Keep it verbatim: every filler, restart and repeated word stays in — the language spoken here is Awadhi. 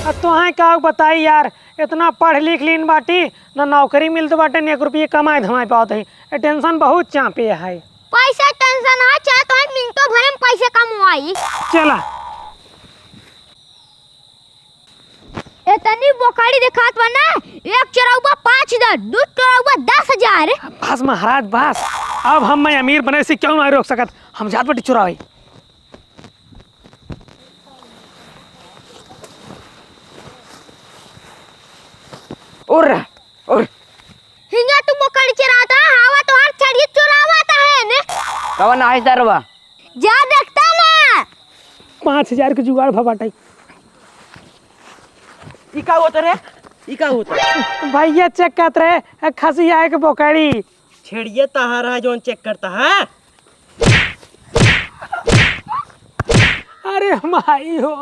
अब तोहाई का बताई यार, इतना पढ़ लिख लीन बाटी, ना नौकरी मिलत बाटे, ना एक रुपये कमाए धमाए पावत है। ए tension बहुत चापे है। पैसा tension है, चाहे तोहाई मिनटो भरे में पैसे कमवाई। चला। एतनी बोकड़ी देखात बा ना, एक चोरउबा पाँच हजार, दू चोरउबा दस हजार। बस महाराज बस, अब हम मैं अमीर बने से क्यों नहीं रोक सकत, हम जात बाटी चुरावे। उर, उर। हिंगा तू बोकड़ी चराता, हवा तोहार छड़िए चुरावत है ने। कवन आहे सरवा? जा देखता ना। पाँच हजार के जुगाड़ भा बाटे। ई का होत रे? ई का होत? भैया check करत रहे, खसिया के बोकड़ी। छेड़िए तहार है जौन check करता है। अरे माई हो।